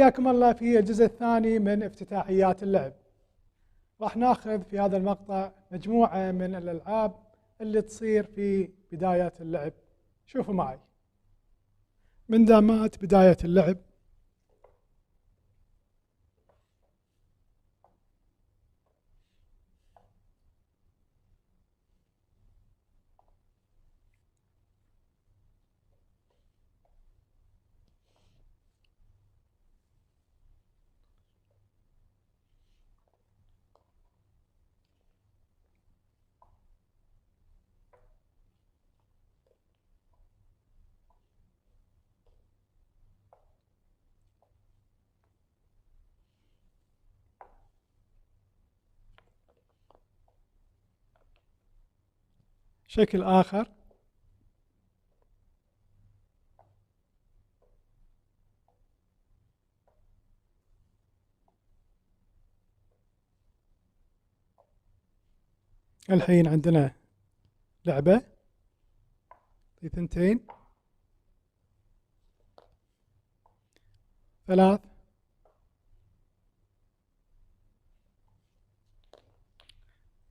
حياكم الله في الجزء الثاني من افتتاحيات اللعب. راح ناخذ في هذا المقطع مجموعة من الألعاب اللي تصير في بداية اللعب. شوفوا معي. من دامات بداية اللعب شكل آخر، الحين عندنا لعبة في 2 3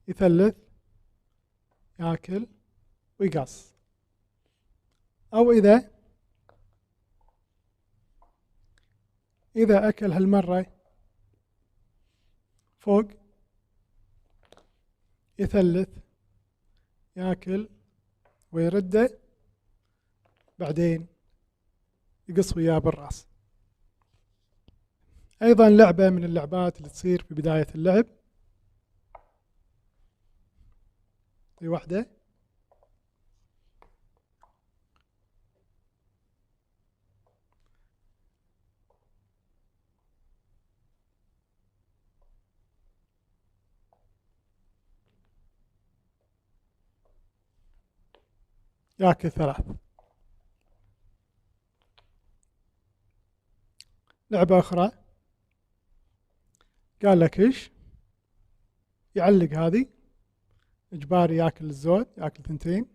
يثلث ياكل ويقص، أو إذا أكل هالمرة فوق يثلث ياكل ويرده، بعدين يقص وياه بالراس. أيضا لعبة من اللعبات اللي تصير في بداية اللعب. في واحدة ياكل 3. لعبة أخرى قال لك إيش؟ يعلق هذه إجباري، ياكل الزود، ياكل 2.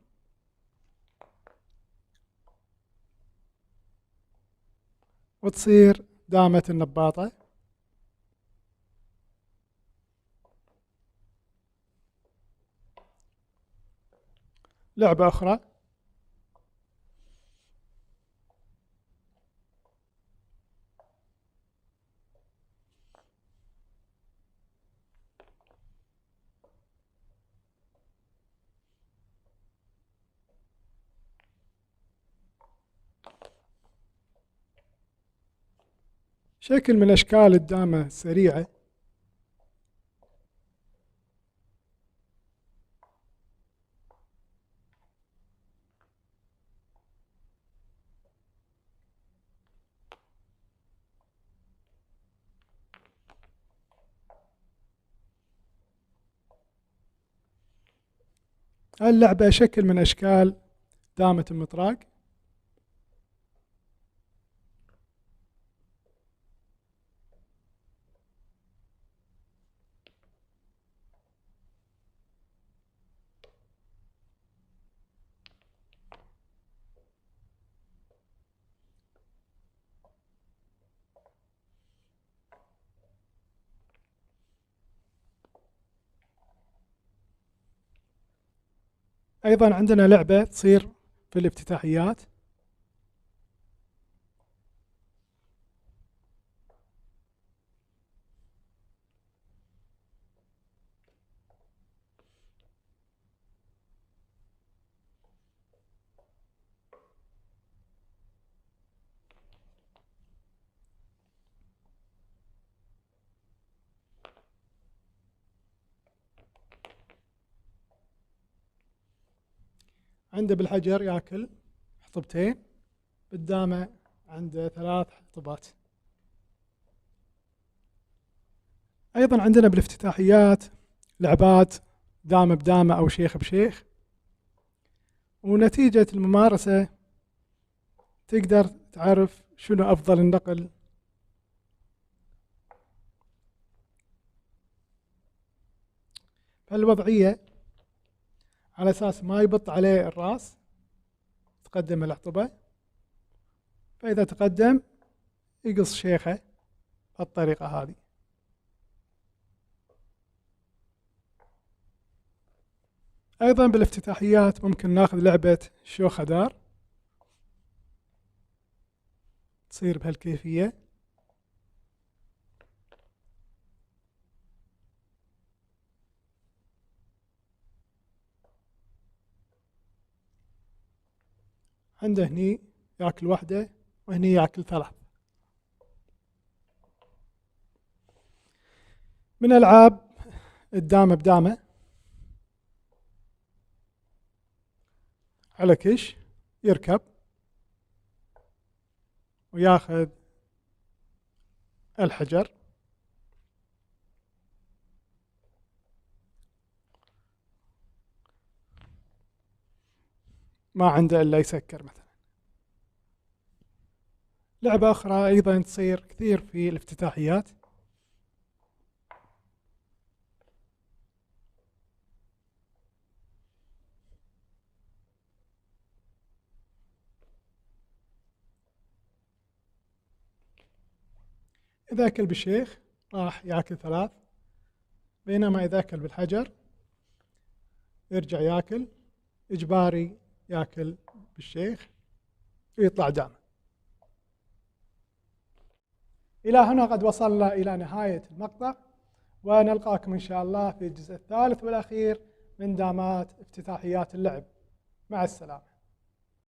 وتصير دامة النباطة. لعبة أخرى شكل من أشكال الدامة السريعة. اللعبة شكل من أشكال دامة المطراق. أيضا عندنا لعبة تصير في الافتتاحيات. عنده بالحجر ياكل حطبتين، قدامه عنده 3 حطبات. أيضا عندنا بالافتتاحيات لعبات دامة بدامة أو شيخ بشيخ، ونتيجة الممارسة تقدر تعرف شنو أفضل النقل. فالوضعية على أساس ما يبط عليه الراس تقدم العطبة، فإذا تقدم يقص شيخه. بالطريقة هذه. أيضا بالافتتاحيات ممكن ناخذ لعبة شوخدار، تصير بهالكيفية. عنده هني ياكل واحدة وهني ياكل 3. من ألعاب الدامة بدامة على كش يركب وياخذ الحجر. ما عنده إلا يسكر مثلا. لعبة أخرى أيضا تصير كثير في الافتتاحيات، إذا أكل بالشيخ راح ياكل 3، بينما إذا أكل بالحجر يرجع ياكل إجباري، ياكل بالشيخ ويطلع دامه. إلى هنا قد وصلنا إلى نهاية المقطع، ونلقاكم إن شاء الله في الجزء الثالث والأخير من دامات افتتاحيات اللعب. مع السلامة.